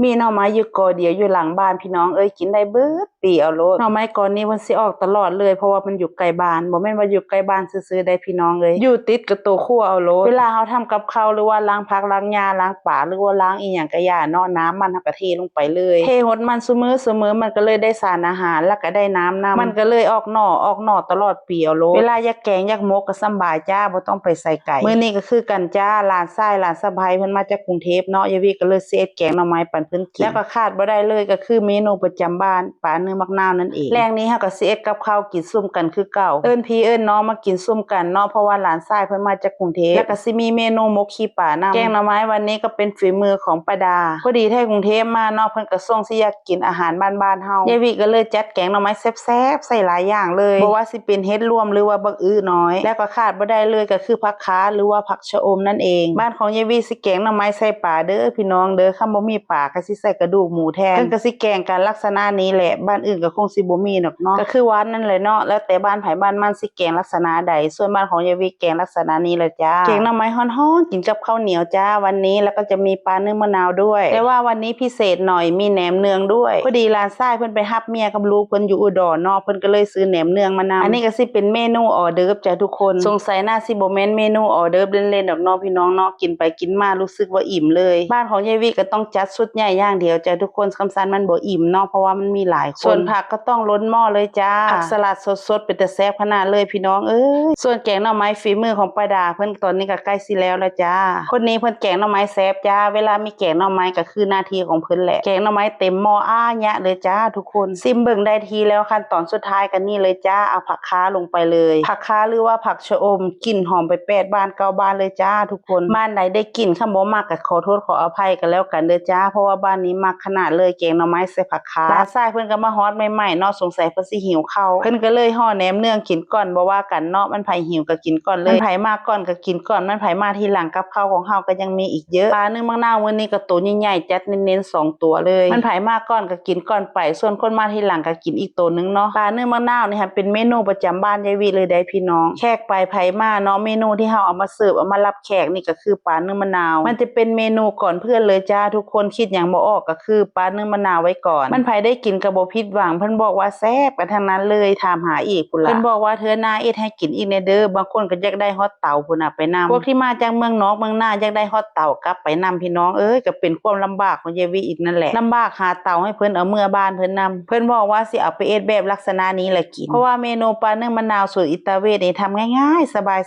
ມີໜໍ່ໄມ້ຢູ່ກໍດຽວຢູ່ຫຼັງບ້ານພີ່ນ້ອງເອີຍ ກິນໄດ້ເບິດປີເອົາໂລດ. ໜໍ່ໄມ້ກໍນີ້ເພິ່ນຊິອອກຕະຫຼອດເລີຍ ເພາະວ່າມັນຢູ່ໃກ້ບ້ານ ບໍ່ແມ່ນວ່າຢູ່ໃກ້ບ້ານຊື່ໆໃດພີ່ນ້ອງເອີຍ ຢູ່ຕິດກັບໂຕຄົວເອົາໂລດ. ເວລາເຮົາທຳກັບເຂົ້າ ຫຼືວ່າລ້າງຜັກລ້າງຫຍ້າລ້າງປາ ຫຼືວ່າລ້າງອີ່ຫຍັງກະຢ່າເນາະ ນ້ຳມັນເຮົາກະເທລົງໄປເລີຍ ເທຫົດມັນຊຸມື້ຊຸມື້ ມັນກະເລີຍໄດ້ສານອາຫານ ແລ້ວກະໄດ້ນ້ຳນຳ ມັນກະເລີຍອອກໜໍ່ອອກໜໍ່ຕະຫຼອດປີເອົາໂລດ. ເວລາຢາກແກງຢາກໝົກກະສຳບາຍຈ້າ ບໍ່ຕ້ອງໄປໃສ ໄກ. ມື້ນີ້ກະຄືກັນຈ້າ ຫຼານຊາຍຫຼານສະໃພ້ເພິ່ນມາຈາກກຸງເທບເນາະ ຍາຍວິກະເລີຍຊິເຮັດແກງໜໍ່ໄມ້ປັນເພິ່ນກິນ ແລ້ວກະຂາດບໍ່ໄດ້ເລີຍກະຄືເມນູປະຈຳບ້ານ ປາໜຶ້ງໝາກນາວນັ້ນເອງ. ແລງນີ້ເຮົາກະຊິເຮັດກັບເຂົ້າກິນຊຸມກັນຄືເກົ່າ ເອີ້ນພີ່ເອີ້ນນ້ອງມາກິນຊຸມກັນເນາະ ເພາະວ່າຫຼານຊາຍເພິ່ນມາຈາກກຸງເທບ ແລ້ວກະຊິມີເມນູໝົກຂີ້ປານຳ. ແກງໜໍ່ໄມ້ວັນນີ້ກະເປັນຝີມືຂອງປ້າດາ ພໍດີໄທກຸງເທບມາເນາະ ເພິ່ນກະຊົງຊິຢາກກິນອາຫານບ້ານໆເຮົາ ຍາຍວິກະເລີຍຈັດແກງໜໍ່ໄມ້ແຊບໆໃສ່ຫຼາຍຢ່າງເລີຍ ບໍ່ວ່າ ຊິເປັນເຫັດລວມ ຫຼືວ່າບັກອຶນ້ອຍ ແລ້ວກໍຂາດບໍ່ໄດ້ເລີຍກໍຄືຜັກຄາ ຫຼືວ່າຜັກຊະອົມນັ້ນເອງ. ບ້ານຂອງຍາຍວີຊິແກງໜໍ່ໄມ້ໃສ່ປາເດີພີ່ນ້ອງເດີ ຄັນບໍ່ມີປາກໍຊິໃສ່ກະດູກໝູແທນ. ເພິ່ນກໍຊິແກງກັນລັກສະນະນີ້ແຫຼະ ບ້ານອື່ນກໍຄົງຊິບໍ່ມີດອກເນາະ ກໍຄືວ່ານັ້ນແຫຼະເນາະ ແລ້ວແຕ່ບ້ານໃຜບ້ານມັນຊິແກງລັກສະນະໃດ. ສ່ວນບ້ານຂອງຍາຍວີແກງລັກສະນະນີ້ແຫຼະຈ້າ ແກງໜໍ່ໄມ້ຮ້ອນໆ ກິນກັບເຂົ້າໜຽວຈ້າ ວັນນີ້ ແລ້ວກໍຈະມີປາໜຶ້ງມະນາວດ້ວຍ ແຕ່ວ່າວັນນີ້ພິເສດໜ້ອຍ ມີແໜມເນືອງດ້ວຍ. ພໍດີຫຼານຊາຍເພິ່ນໄປຮັບເມຍກັບລູກເພິ່ນຢູ່ອຸດອນເນາະ ເພິ່ນກໍເລີຍຊື້ແໜມເນືອງມານຳ. ອັນນີ້ກໍຊິເປັນເມນູອໍເດີບຈ້າທຸກຄົນ ສົງໄສໜ້າຊິບໍ່ແມ່ນເມນູອໍເດີບເຫຼັ້ນໆດອກເນາະພີ່ນ້ອງເນາະ ກິນໄປກິນມາຮູ້ສຶກວ່າອີ່ມເລີຍ. ບ້ານຂອງຍາຍວິກໍຕ້ອງຈັດຊຸດໃຫຍ່ຢ່າງດຽວຈ້າທຸກຄົນ ຄັນຊັ້ນມັນບໍ່ອີ່ມເນາະ ເພາະວ່າມັນມີຫຼາຍຄົນ. ສ່ວນຜັກກໍຕ້ອງລົ້ນໝໍ້ເລີຍຈ້າ ຜັກສະຫຼັດສົດໆ ເປັນຕາແຊບຂະໜາດເລີຍພີ່ນ້ອງເອີຍ. ສ່ວນແກງໜໍ່ໄມ້ຝີມືຂອງປ້າດາເພິ່ນ ຕອນນີ້ກໍໃກ້ຊິແລ້ວແລ້ວຈ້າ. ຄົນນີ້ເພິ່ນແກງໜໍ່ໄມ້ແຊບຈ້າ ເວລາມີແກງໜໍ່ໄມ້ກໍ ຄືໜ້າທີ່ຂອງເພິ່ນແຫຼະ ແກງໜໍ່ໄມ້ເຕັມໝໍ້ອ້າຍະເລີຍຈ້າທຸກຄົນ. ຊິມເບິ່ງໄດ້ທີ່ແລ້ວ ຂັ້ນຕອນສຸດທ້າຍກໍນີ້ເລີຍຈ້າ ເອົາຜັກຄາລົງໄປເລີຍ ຜັກຄາ ຫຼືວ່າຜັກຊະອົມ ກິ່ນຫອມໄປແປດບ້ານເກົ້າບ້ານເລີຍຈ້າທຸກຄົນ. ບ້ານໃດໄດ້ກິ່ນ ຄັນບໍ່ມັກກໍຂໍໂທດຂໍອະໄພກໍແລ້ວກັນເດີຈ້າ ເພາະວ່າບ້ານນີ້ມັກຂະໜາດເລີຍ ແກງໜໍ່ໄມ້ໃສ່ຜັກຄາ. ຫຼານຊາຍເພິ່ນກໍມາຮອດໃໝ່ໆເນາະ ສົງໄສເພິ່ນຊິຫິວເຂົ້າ ເພິ່ນກໍເລີຍຫໍ່ແໜມເນືອງກິນກ່ອນ ບໍ່ວ່າກັນເນາະ ມັນໃຜຫິວກໍກິນກ່ອນເລີຍ ມັນໃຜມາກ່ອນກໍກິນກ່ອນ ມັນໃຜມາທີຫຼັງ ກັບເຂົ້າຂອງເຮົາກໍຍັງມີອີກ ເຍອະ. ປາໜຶ້ງໝາກນາວມື້ນີ້ກໍໂຕໃຫຍ່ໆ ຈັດເນັ້ນໆສອງຕົວເລີຍ ມັນໃຜມາກ່ອນກໍກິນກ່ອນໄປ ສ່ວນຄົນມາທີຫຼັງກໍກິນອີກໂຕໜຶ່ງເນາະ. ປາໜຶ້ງໝາກນາວນີ້ຫັ້ນເປັນເມນູປະຈຳບ້ານຍາຍວິເລີຍໃດ໋ພີ່ນ້ອງ ແຂກໄປໃຜມາເນາະ ເມນູທີ່ເຮົາເອົາມາເສີບ ເອົາມາຮັບແຂກນີ້ກໍຄືປາໜຶ້ງໝາກນາວ ມັນຈະເປັນເມນູກ່ອນເພື່ອນເລີຍຈ້າທຸກຄົນ. ຄິດຫຍັງບໍ່ອອກກໍຄືປາໜຶ້ງໝາກນາວໄວ້ກ່ອນ ມັນໃຜໄດ້ກິນກໍບໍ່ຜິດຫວັງ ເພິ່ນບອກວ່າແຊບກັນທັງນັ້ນເລີຍ ຖາມຫາອີກພຸ້ນລະ ເພິ່ນບອກວ່າເທື່ອໜ້າເຮັດໃຫ້ກິນອີກແດ່ເດີ ບາງຄົນກໍຢາກໄດ້ຮອດ ເຕົາພຸ້ນນະໄປນຳ ພວກທີ່ມາຈາກເມືອງນອກເມືອງນາ ຢາກໄດ້ຮອດເຕົາກັບໄປນຳພີ່ນ້ອງເອີຍ ກໍເປັນຄວາມລຳບາກຂອງຍາຍວິອີກນັ້ນແຫຼະ ລຳບາກຫາເຕົາໃຫ້ເພິ່ນເອົາເມືອບ້ານເພິ່ນນຳ. ເພິ່ນບອກວ່າຊິເອົາໄປເຮັດແບບລັກສະນະນີ້ແຫຼະກິນ ເພາະວ່າເມນູປາໜຶ້ງມະນາວສູດອິຕາເວດນີ້ທຳງ່າຍໆ ສະບາຍ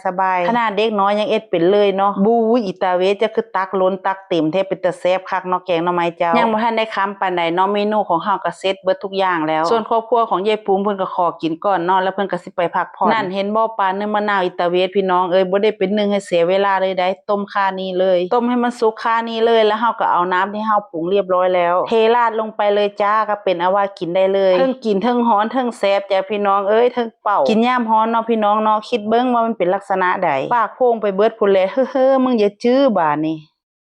ໆ ຂະໜາດເດັກນ້ອຍຍັງເຮັດເປັນເລີຍເນາະ. ບູຍ ອິຕາເວດ ເຈົ້າຄືຕັກລົ້ນຕັກເຕັມແທ້ ເປັນຕາແຊບຄັກເນາະ ແກງໜໍ່ໄມ້ເຈົ້າ. ຍັງບໍ່ທັນໄດ້ຄ່ຳປານໃດເນາະ ເມນູຂອງເຮົາກໍເສັດເບິດທຸກຢ່າງແລ້ວ ສ່ວນຄອບຄົວຂອງຍາຍປຸ້ມເພິ່ນກໍຂໍກິນກ່ອນເນາະ ແລ້ວເພິ່ນກໍ ໄປພັກຜ່ອນ. ນັ້ນເຫັນບໍ່ ປາໜຶ້ງມະນາວອິຕາເວດ ພີ່ນ້ອງເອີຍ ບໍ່ໄດ້ເປັນໜຶ້ງໃຫ້ເສຍເວລາເລີຍໃດ໋ ຕົ້ມຄານີ້ເລີຍ ຕົ້ມໃຫ້ມັນສຸກຄານີ້ເລີຍ ແລ້ວເຮົາກໍເອົານ້ຳທີ່ເຮົາປຸງລຽບຮ້ອຍແລ້ວ ເທລາດລົງໄປເລີຍຈ້າ ກໍເປັນອັນວ່າກິນໄດ້ເລີຍ ເທິງກິນເທິງຮ້ອນເທິງແຊບຈ້າ ພີ່ນ້ອງເອີຍ ເທິງເປົ່າ ກິນຍາມຮ້ອນເນາະ ພີ່ນ້ອງເນາະ. ຄິດເບິ່ງວ່າມັນເປັນລັກສະນະໃດ ປາກໂພງໄປເບິດພຸ້ນແຫຼະ ເຮີໆ ມຶງຢ່າຈື່ບາດນີ້.